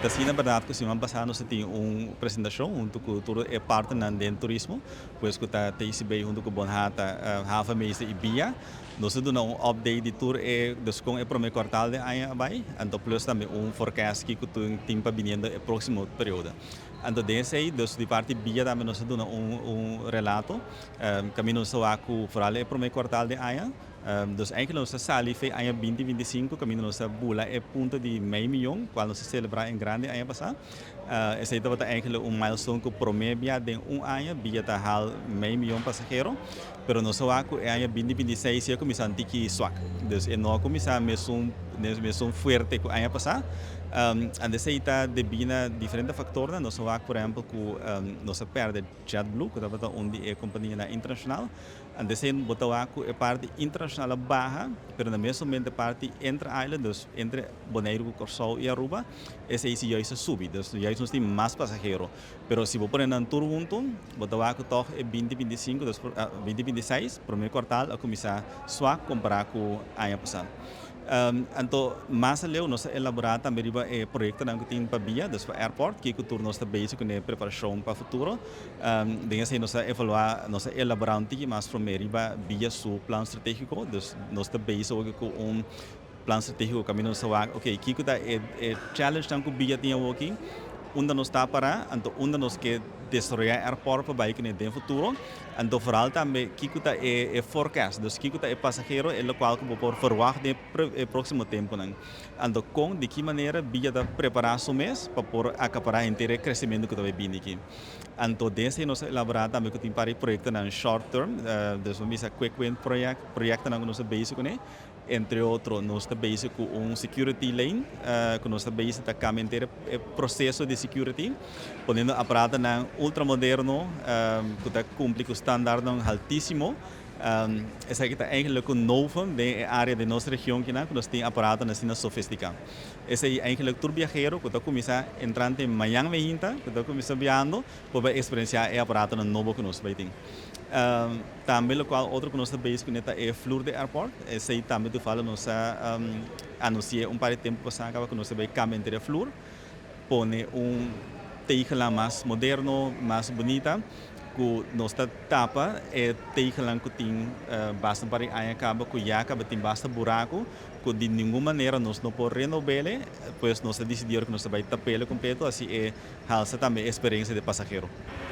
Ta asina berdad cu siman pasa nos a tin un presentacion hunto cu tur e partnernan den turismo, pues cu ta TCB hunto cu Bonhata, Havenmeester y BIA. Nos a duna un update di tur e, dus con e prome kwartaal den aña a bay, anto plus tambe un forecast kico tin pa biniendo e proximo periodo. Anto den esey, dus di parti BIA tambe nos a duna un relato, caminda nos ta wak cu vooral e prome kwartaal den aña. Dus eigenlijk nos a sali fe aña 2025 kaminda nos a bula e punto di mei miyon, kual nos a selebrá en grande aña pasá. Esei tabata eigenlijk un milestone ku promé bia den un aña bia ta hal mei miyon pasahero. Pero nos a wak ku e aña 2026 ya kuminsá un tiki swak. Dus e no a kuminsá mesun mesun fuerte ku aña pasá. Ant esei ta debí na diferente faktornan. Nos a wak por ehèmpel ku nos a pèrdè JetBlue ku tabata un di e kompanianan internashonal. Antes ei bo ta wak ku e parti internashonal a baha, pero na mes momento e parti entre island, dus entre Boneiru ku Kòrsou i Aruba, esei si juist a subi. Dus juist nos tin mas pasahero. Pero si bo pone nan tur huntu, bo ta wak ku tòg e 2025, dus 2026, promé kuartal a kuminsá swak kompará ku aña pasá. Anto mas aleu nos a elaborá tambe riba e proyektonan ku tin pa bia, dus pa airport, kiko tur nos ta bezig ku e preparashon pa futuro. Den esei nos a evaluá, nos a elaborá un tiki mas promé riba bia su plan stratégiko. Dus nos ta bezig awoki ku un plan stratégiko kaminda nos ta wak, oke, kiko ta e e challengenan ku bia tin awoki, unda nos ta pará, anto unda nos ke desaroyá e airport pa bai kuné den futuro. Anto vooral tambe kiko ta e e forecast, dus kiko ta e pasahero e lokual ku bo por verwagt den e próksimo tempunan. Anto kon, di ki manera bia ta prepará su mes pa por akapará henter e kresementu ku ta bai bini aki. Anto den esei nos a elaborá tambe ku tin par di proyektonan short term, dus bo bisa quick win project, proyektonan ku nos ta bezig kuné. Entre otro nos ta bezig ku un security lane ku nos ta bezig ta kambia henter e proseso di security, poniendo aparatonan ultra moderno ku ta kumpli ku standaardnan haltísimo. Esaki ta eigenlijk un novum den e área den nos region kinan ku nos tin aparatonan asina sofistiká. Esei eigenlijk tur biahero ku ta kuminsá entrante mañan meinta ku ta kuminsá biahando por bai eksperensiá e aparatonan nobo ku nos bai tin. Tambe lokual otro ku nos ta bezig kuné ta e flur di airport. Esei tambe tufalo nos a anunsi'é un par di tempu pasá kaba ku nos ta bai kambia henter e flur, pone un tegelnan mas moderno, mas bunita ku nos ta tapa e tegelnan ku tin basta un par di aña kaba ku ya kaba tin basta buraku ku di ningun manera nos no por renob'ele, pues nos a disidí ora ku nos ta bai tap'ele kompleto, asi e halsa tambe e eksperensia di pasahero.